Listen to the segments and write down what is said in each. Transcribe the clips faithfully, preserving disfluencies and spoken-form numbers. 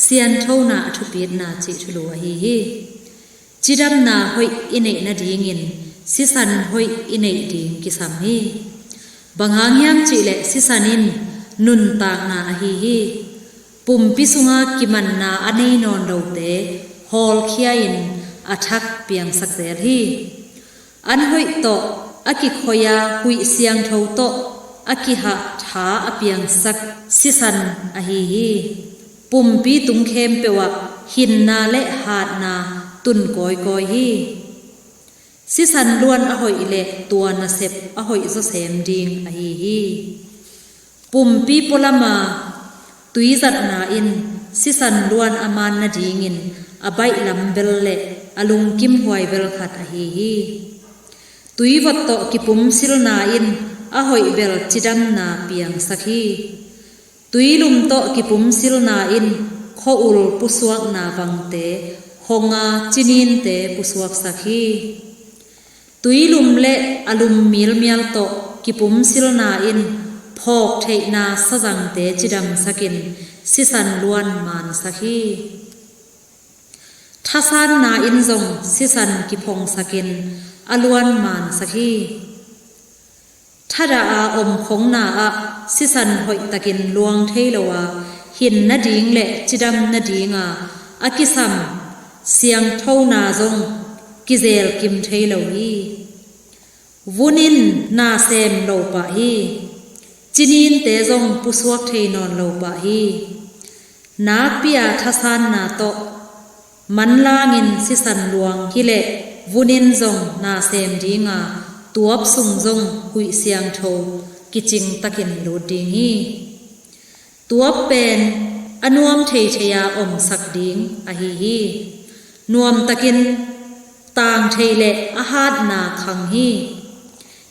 Sianthona a thupitna cih thulu ahi hi. Cidamna hoih i neih nadingin sisan hoih i neih ding kisam hi. Bang hang hiam cihleh sisan in nuntakna ahi hi. Pumpi sunga kimanna a nei nawn lote hawlkhia-in a thak piangsak zel hi. An hoih tawh a kikhoi-a huih siangtho tawh a kihah tha a piangsak sisan ahi hi. Pumpi tung khempeuh ah hinna le hatna tun kawikawi hi. Sisan luan a hoih leh tua nasep a hoih zawsem ding ahi hi. Pumpi pualama tuizatna in sisan luan a man nadingin a baihlam bel le a lungkimhuai bel khat ahi hi. Tuivot tawh kipumsilna in a hoih bel cidamna piangsak hi. Tuilum tawh kipumsilna in khua-ul pusuakna vangte honga cininte pusuaksak hi. Tuilum le a lum milmial tawh kipumsilna in phawk theihna sazangte cidamsakin sisan luan mansak hi. Thasanna in zong sisan kiphongsakin a luan mansak hi. Thadah a omkhongna ah sisan hoihtakin luang thei lo a, hin nading le cidam nadinga a kisam siangthona zong kizelkim thei lo hi. Vun in na sem lo pah hi. Cininte zong pusuak thei nawn lo pah hi. Nakpi-a thasanna tawh manlangin sisan luang hileh vun in zong na sem dinga tuap sung zong huih siangtho kicingtakin lut ding hi. Tuap pen a nuam theithei-a omsak ding ahi hi. Nuamtakin tang thei leh a hatna khang hi.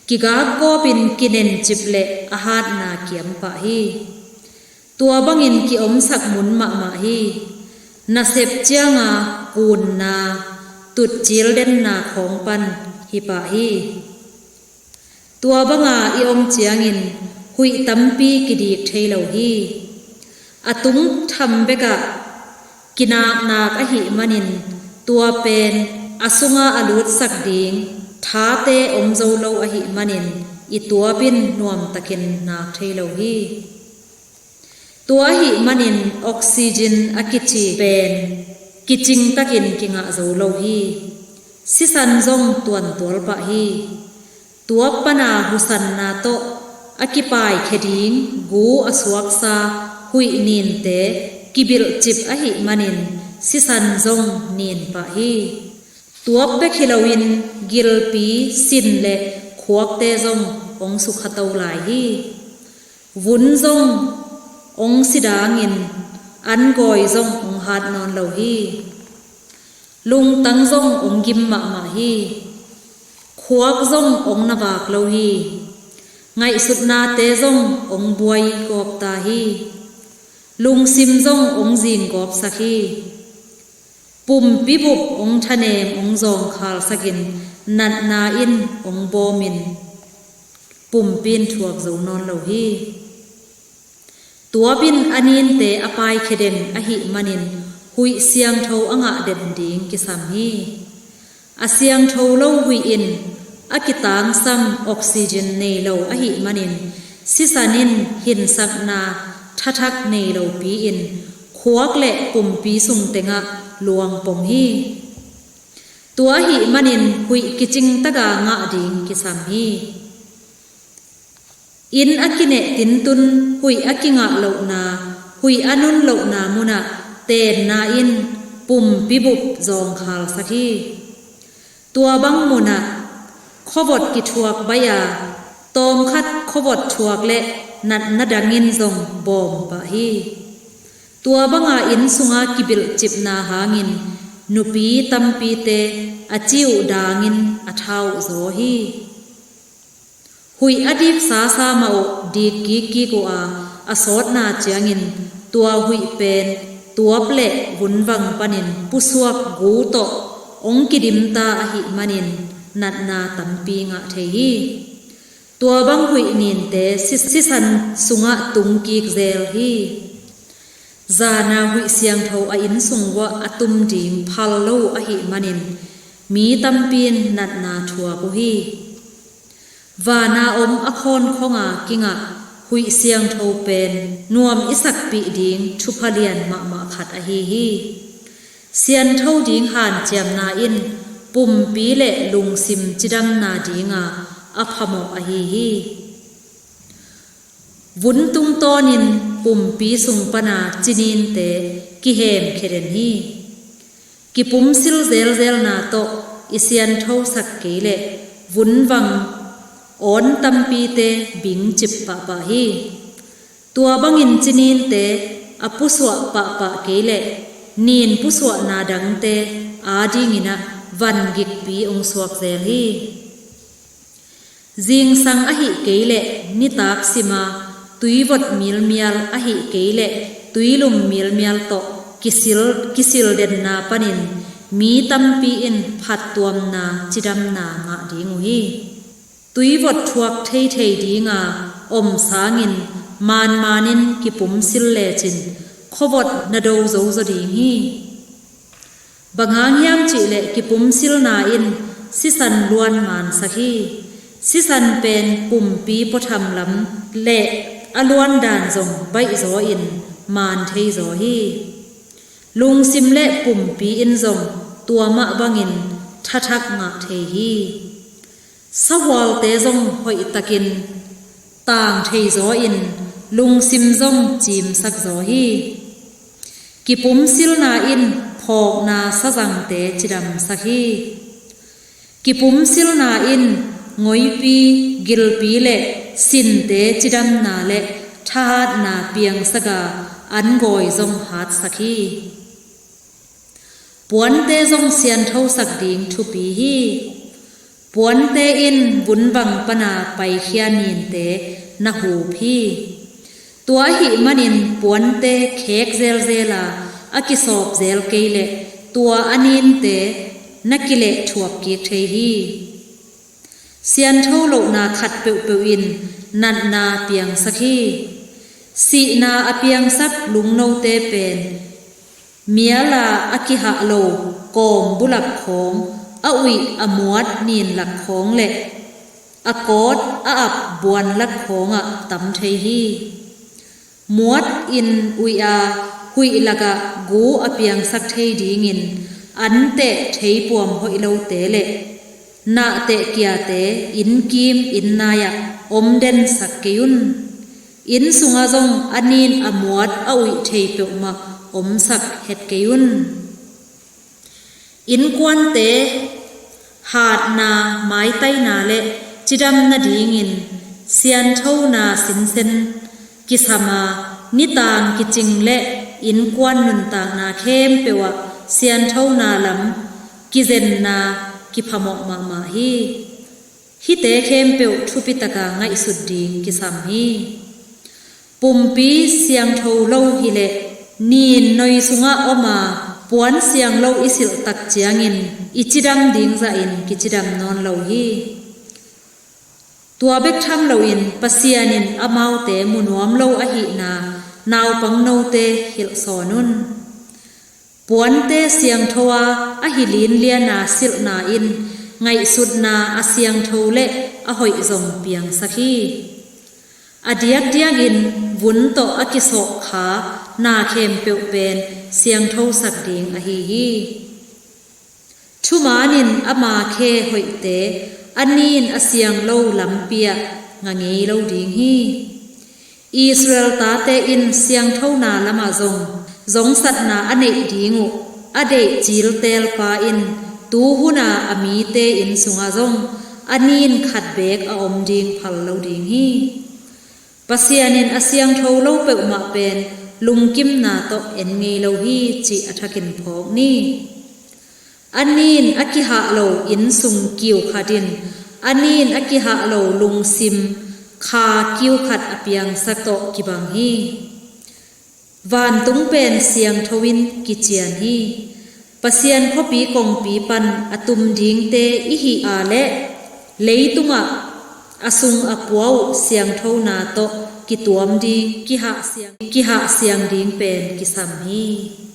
Kigakgawpin kinencip leh a hatna kiampah hi. Tua bangin ki-omsak mun mahmah hi. Nasep cianga kunna tutcil denna khawng pan hipah hi. Tua banga i om ciangin huih tampi kidik thei lo hi. A tung tham bekah kinaknak ahih manin tua pen a sunga a lutsak ding thate om zo lo ahih manin i tuap in nuamtakin nak thei lo hi. Tua ahih manin oxygen a kici pen kicingtakin kingah zo lo hi. Sisan zong tuantual pah hi. Tuap pana husanna tawh a kipaikhia ding gu a suaksa huih ninte kibilhcip ahih manin sisan zong nin pah hi. Tuap bek hi loin gilpi, sin le khuakte zong hong sukhato lai hi. Vun zong hong si dangin an gawi zong hong hat nawn lo hi. Lungtang zong hong gim mahmah hi. Khuak zong hong na vak lo hi. Ngaihsutnate zong hong buai gawp ta hi. Lungsim zong hong zing gawpsak hi. Pumpi bup hong thanem hong zawngkhalsakin natna in hong bawmin pumpi in thuak zo nawn lo hi. Tuap in a ninte a paikhia den ahih manin huih siangtho a ngah den ding kisam hi. A siangtho lo huih in a kitangsam oxygen nei lo ahih manin sisan in hinsakna thathak nei lopi-in khuak le pumpi sung tengah luang pong hi. Tua ahih manin huih kicingtaka ngah ding kisam hi. Inn a kineh tintun huih a kingah lohna, huih a nun lohna munah tenna in pumpi bup zawngkhalsak hi. Tua bang munah khuavot kithuak baih a, tawmkhat khuavot thuak le natna dangin zong bawm pah hi. Tua banga inn sunga kibilhcipna hangin nupi tampite a ci uh dangin a tha uh zaw hi. Huih a dik sasa mah uh dik kikkik uh a, a sawtna ciangin tua huih pen tuap le vunvang panin pusuak gu tawh hong kidimta ahih manin natna tampi ngah thei hi. Tua bang huih ninte si- sisan sungah tungkik zel hi. Zana huih siangtho a inn sung uah a tum ding phal lo ahih manin mi tampi in natna thuak uh hi. Vana om a khawnkhonga kingah huih siangtho pen nuam i sakpih ding thupha lian mahmah khat ahi hi. Siantho ding hanciamna in pumpi le lungsim cidamna dinga a phamawh ahi hi. Vun tungtawnin pumpi sung pana cininte kihemkhia den hi. Kipumsil zelzelna tawh i sianthosak kei leh vunvang awn tampite bingcip pahpah hi. Tua bangin cininte a pusuah pahpah kei leh nin pusuahna dangte adinginah van gikpi ong suak zel hi. Zingsang ahih kei leh nitak sima, tuivot milmial ahih kei leh tuilum milmial tawh kisil, kisildenna panin mi tampi in phattuamna cidamna ngah ding uh hi. Tuivot thuak theithei dinga om sangin manmanin kipumsil lecin khuavot na do zozo ding hi. Bang hang hiam cihleh kipumsilna in sisan luan mansak hi. Sisan pen pumpi puatham lam le a luandan zong baihzaw in man theizaw hi. Lungsim le pumpi in zong tua mah bangin thathak ngah thei hi. Sahualte zong hoihtakin tang theizaw in lungsim zong cimsakzaw hi. Kipumsilna in phawkna sazangte cidamsak hi. Kipumsilna in ngoipi, gilpi le sinte cidamna le thahatna piangsaga angawi zong hatsak hi. Puante zong sianthosak ding thupi hi. Puante in vunvang pana paikhia ninte na hup hi. Tua ahih manin puante khek zelzela a kisawp zel kei leh tua a ninte na kileh thuak kik thei hi. Siantho lohna khat peuhpeuh in natna piangsak hi. Sihna a piangsak lungnote pen miala a kihah lo kawm bulak khawng, a uih a muat nin lak khawng le a kawt a ap buan lak khawngah tam thei hi. Muat in uih a huih lakah gu a piangsak thei dingin anteh theipuam hoih lote le nahteh kiate innkim innaiah om densak kei un. Inn sungah zong a nin a muat a uih thei peuhmah omsak het kei un. Innkuante hatna, maitaina le cidam nadingin sianthona sinsen kisama, nitang kicing le innkuan nuntakna khempeuh ah sianthona lam kizenna kiphamawh mahmah hi. Hihte khempeuh thupitaka ngaihsut ding kisam hi. Pumpi siangtho lo hileh nin noi sungah oma puan siang lo i silhtak ciangin i cidam ding zahin kicidam nawn lo hi. Tua bek tham loin Pasian in amaute mu nuam lo ahihna naupang note hilhsawn un. Puante siangtho a ahi linliana silhna in ngaihsutna a siangtho le a hoih zong piangsak hi. A diakdiakin vun tawh a kisawh kha na khempeuh pen siangthosak ding ahi hi. Thumanin ama khe hoihte a nin a siang lo lampi ah nga ngei lo ding hi. Israel tate in siangthona lamah zong zongsatna a neih ding uh a deih ciltelpa in tuhuna a mite inn sungah zong a nin khat beek a om ding phal lo ding hi. Pasian in a siangtho lo peuhmah pen lungkimna tawh en ngei lo hi cih a thakin phawk ni. A nin a kihah lo inn sung kiu khat in a nin a kihah lo lungsim kha kiu khat a piangsak tawh kibang hi. Vantung pen siangtho in kician hi. Pasian khuapi kongpi pan a tum dingte i hih a leh leitungah a sung a pua uh siangthona tawh kituam ding, kihahsiang ding pen kisam hi.